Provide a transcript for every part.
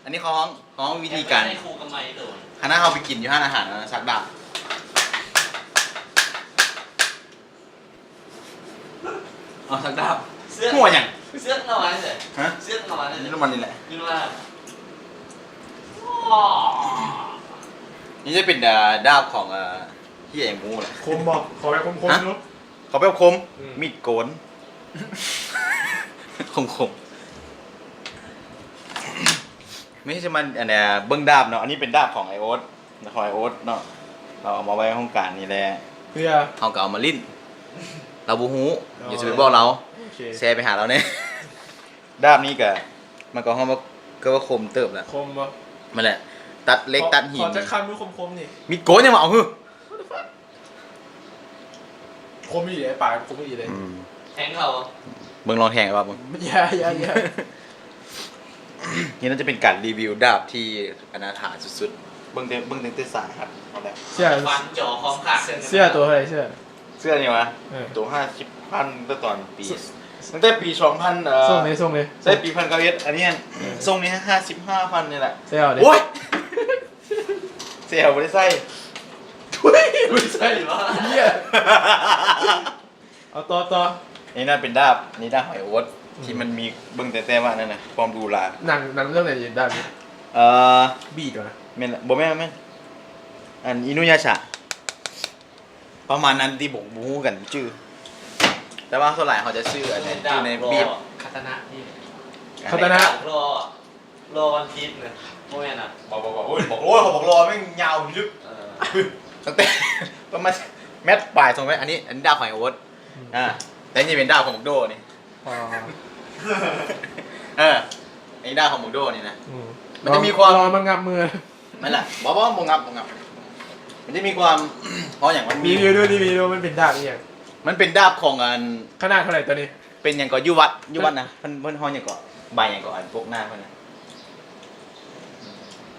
ອັນນີ້ເຂົາຮ້ອງ ເຂົາຮ້ອງວິທີການ ໃຫ້ຄູ່ກັບໄມໂດນ ຄັນເຮົາໄປກິນຢູ່ຮ້ານອາຫານ ເອົາສັກດາບ ເອົາສັກດາບ ເຊືອກ ຫົວຫຍັງ ເຊືອກເອົາໄວ້ໃສ ຮະ ເຊືອກເອົາໄວ້ໃສ ຢູ່ນຳມັນນີ້ແຫຼະ ຢູ່ນຳມັນ ນີ້ຈະເປັນ ເອີ ດາບຂອງ ເອີ ເຮຍໝູແຫຼະ ຄົມບໍ່? ຂໍແບບຄົມໆ ຮະ ເນາະ ຂໍແບບຄົມ ອືມ ມີດໂກນ ຄົມໆ ມີແຕ່ມັນ ອັນເນີ້ຍ ເບິ່ງດາບເນາະ ອັນນີ້ເປັນດາບຂອງອ້າຍໂອດ ຂອງອ້າຍໂອດເນາະ ລາວເອົາມາໄວ້ຫ້ອງການນີ້ແຫຼະ ເພື່ອ ເຮົາກໍເອົາມາຫຼິ້ນ ລາວບໍ່ຮູ້ ອໍ ຢ່າຊິໄປບອກລາວ ໂອເຄ ແຊໄປຫາລາວແດ່ ດາບນີ້ກໍ ມັນກໍຮ້ອງວ່າ ກໍວ່າຄົມເຕີບແຫຼະ ຄົມບໍ່? ແມ່ນແຫຼະ ຕັດເຫຼັກຕັດຫີນ ຂໍຈັກຄຳດູຄົມໆ ນີ້ ມີດໂກນຍັງວ່າ ເອົາຫື What the fuck? ຄົມອີ່ຫຼີເດ້ ປາກຄົມອີ່ຫຼີເດ້ ອືມ ແທງເຂົາ ເບິ່ງລອງແທງວ່າເບິ່ງ ຢ່າ ຢ່າ ຢ່າ ນີ້ໜ້າຈະເປັນການຣີວິວດາບທີ່ອະນາຖາສຸດໆ ເບິ່ງແຕ່ ເບິ່ງຕັ້ງແຕ່ສາຫັດເອົາແຫຼະ ເສື້ອ ຟັນຈໍຄອມຂາດເຊິ່ງ ເສື້ອໂຕເທົ່າໃດ ເສື້ອ ເສື້ອນີ້ຫວາ? ເອີ ໂຕຫ້າສິບພັນ ແຕ່ຕອນປີ ສ- ຕັ້ງແຕ່ປີສອງພັນ ເອີ ສົ່ງເລີຍ ສົ່ງເລີຍ ໃຊ້ປີພັນເກົ້າເອັດ ອັນນີ້ ເອີ ສົ່ງນີ້ຫ້າສິບຫ້າພັນນີ້ແຫຼະ ໃຊ້ເອົາເດ້ ໂອ້ຍ ໃຊ້ເອົາ ບໍ່ໄດ້ໃຊ້ ທຸຍ ບໍ່ໄດ້ໃຊ້ ເອີ ເອົາຕໍ່ ຕໍ່ ນີ້ນະເປັນດາບ ນີ້ດາບຂອງອ້າຍໂອດ ອືມ ທີ່ມັນມີ ເບິ່ງແຕ່ ແຕ່ວ່ານັ້ນນະ ຄວາມຫຼູຫຼາ ໜັງ ໜັງເລື່ອງໃດດາບນີ້? ເອີ ບີດຫວາ? ແມ່ນລະ ບໍ່ແມ່ນ ບໍ່ແມ່ນ ອັນ ອິນູຍາຊະ ປະມານນັ້ນຕິ ບໍ່ ບໍ່ຮູ້ຄືກັນ ຈື່ ແຕ່ວ່າສ່ວນຫຼາຍເຮົາຈະຊື້ອັນ ຢູ່ໃນບີດ ຄາຕານະນີ້ ຄາຕານະ ດາບລໍ ລໍວັນພີຊນະ ບໍ່ແມ່ນນະ ບໍ່ ບໍ່ ບໍ່ ໂອ້ຍ ບັກ ໂອ້ຍ ບັກລໍແມ່ງຍາວເລິກ ເອີ ຕັ້ງແຕ່ປະມານແມັດປາຍ ສອງແມັດ ອັນນີ້ ອັນນີ້ດາບຂອງອ້າຍໂອດ ອືມ ອ່າ ແຕ່ນີ້ເປັນດາບຂອງບັກໂດນີ້ ອໍ ເອີ ອັນນີ້ດາບຂອງບັກໂດນີ້ນະ ອືມ ມັນຈະມີຄວາມ ລໍມັນງັບມື ແມ່ນລະ ບໍ່ ບໍ່ ບໍ່ງັບ ບໍ່ງັບ ມັນຈະມີຄວາມ ເພາະຫຍັງ ມັນມີ ຣີວິວດູ ຣີວິວດູ ມັນເປັນດາບອີ່ຫຍັງ? ມັນເປັນດາບຂອງອັນ ຂະໜາດເທົ່າໃດໂຕນີ້? ເປັນຫຍັງກໍຢູ່ວັດ ຢູ່ວັດນະ ເພິ່ນ ເພິ່ນຮ້ອງຫຍັງກໍ ໃບຫຍັງກໍ ອັນປົກໜ້າເພິ່ນນະ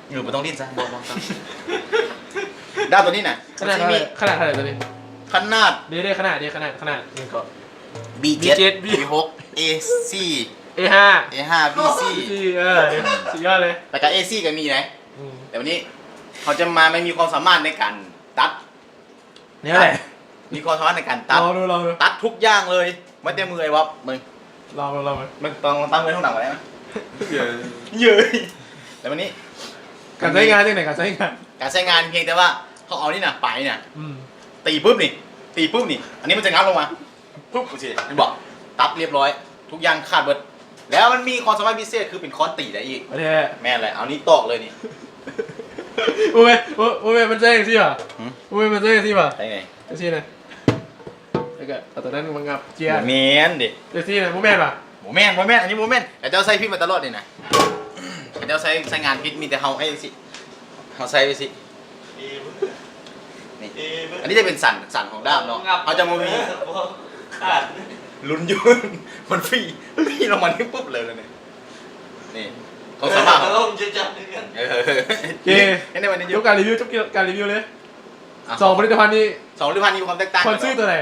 ເອີ ບໍ່ຕ້ອງຫຼິ້ນຊະ ບໍ່ ບໍ່ຕ້ອງ ດາບໂຕນີ້ນະ ຂະໜາດເທົ່າໃດ ຂະໜາດເທົ່າໃດໂຕນີ້? ຂະໜາດ ເດ້ ເດ້ ຂະໜາດ ເດ້ ຂະໜາດ ຂະໜາດ ຫຍັງກໍ ບີເຈັດ ບີຫົກ ເອສີ່ ເອຫ້າ ເອຫ້າ ບີສີ່ ເອີ ສຸດຍອດເລີຍ ແລ້ວກໍເອສີ່ກໍມີໄດ໋ ອືມ ແຕ່ວັນນີ້ເຮົາຈະມາ ມັນມີຄວາມສາມາດໃນການຕັດ ແນວໃດ? ມີຄວາມສາມາດໃນການຕັດ ລອງດູ ລອງດູ ຕັດທຸກຢ່າງເລີຍ ແມ້ແຕ່ມືໄອ້ວອບ ເບິ່ງ ລອງ ລອງ ລອງ ເບິ່ງ ຕ້ອງຕັ້ງໄວ້ທາງຫຼັງໄວ້ນະ ເຢີຍ ເຢີຍ ແລ້ວບັດນີ້ ການໃຊ້ງານຈັ່ງໃດ? ການໃຊ້ງານ ການໃຊ້ງານພຽງແຕ່ວ່າເຮົາເອົານີ້ນະ ປາຍນີ້ນະ ອືມ ຕີປຶບນີ້ ຕີປຶບນີ້ ອັນນີ້ມັນຈະງັບລົງມາ ປຶບ ໂອເຄ ເຫັນບໍ່? ຕັດລຽບຮ້ອຍ ທຸກຢ່າງຂາດເບິດ ແລ້ວມັນມີຄວາມສາມາດພິເສດ ຄືເປັນຄ້ອນຕີໄດ້ອີກ ແທ້ ແມ່ນແຫຼະ ເອົານີ້ຕອກເລີຍນີ້ ໂອ້ຍ ໂອ້ຍ ໂອ້ຍ ມັນໃຊ້ຈັ່ງຊີ້ຫວາ? ຫື? ໂອ້ຍ ມັນໃຊ້ຈັ່ງຊີ້ຫວາ? ໃຊ້ໄງ? ຈັ່ງຊີ້ນະ ແລ້ວກໍເອົາຕົວນັ້ນມາງັບ ເຈ້ຍ ບໍ່ແມ່ນເດ້ ຈັ່ງຊີ້ນະ ບໍ່ແມ່ນຫວາ? ບໍ່ແມ່ນ ບໍ່ແມ່ນ ອັນນີ້ບໍ່ແມ່ນ ເຂົາເຈົ້າໃຊ້ຜິດມາຕະຫຼອດນີ້ນະ ເຂົາເຈົ້າໃຊ້ ໃຊ້ງານຜິດ ມີແຕ່ເຮົາໃຫ້ຈັ່ງຊີ້ ເຮົາໃຊ້ຈັ່ງຊີ້ ນີ້ ອັນນີ້ຈະເປັນສັນ ສັນຂອງດາບເນາະ ເຮົາຈະບໍ່ມີ ຂາດ ລຸ້ນຢູ່ ມັນຟຣີ ຟຣີລົງມານີ້ປຶບເລີຍນີ້ ນີ້ ເຂົາສາມາດ ເອີ ເອີ ເຮັດໄດ້ ຈົບການຣີວິວ ຈົບການຣີວິວເລີຍ ອ່ະ ສອງຜະລິດຕະພັນນີ້ ສອງຜະລິດຕະພັນນີ້ມີຄວາມແຕກຕ່າງກັນ ຄວນຊື້ຕົວໃດ?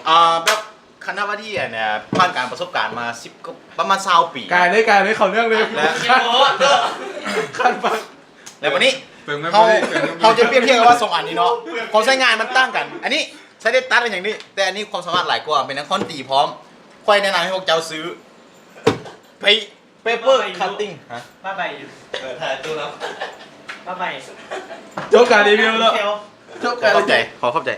ອ່າ ແບບ ຄັນຖ້າວ່າທີ່ ອັນ ຜ່ານການປະສົບການມາສິບ ກໍປະມານຊາວປີ ກາຍເລີຍ ກາຍເລີຍ ເຂົ້າເລື່ອງເລີຍ ແລ້ວ ຄັນຟັງ ແລ້ວບັດນີ້ ເຮົາ ເຮົາຈະປຽບທຽບກັນວ່າສອງອັນນີ້ເນາະ ຄວາມໃຊ້ງານມັນຕ່າງກັນ ອັນນີ້ໃຊ້ໄດ້ຕັດ ອັນຫຍັງນີ້ ແຕ່ອັນນີ້ຄວາມສາມາດຫຼາຍກວ່າ ເປັນທັງຄ້ອນຕີພ້ອມ ຂ້ອຍແນະນຳໃຫ້ພວກເຈົ້າຊື້ ໄປ ເປເປີຄັດຕິ້ງ ຮະ ວ່າໃບຢູ່ ເອີ ຖ່າຍຕູ້ແລ້ວ ວ່າໃບ ຈົບການຣີວິວແລ້ວ ຈົບການ ຂອບໃຈ ຂໍຂອບໃຈ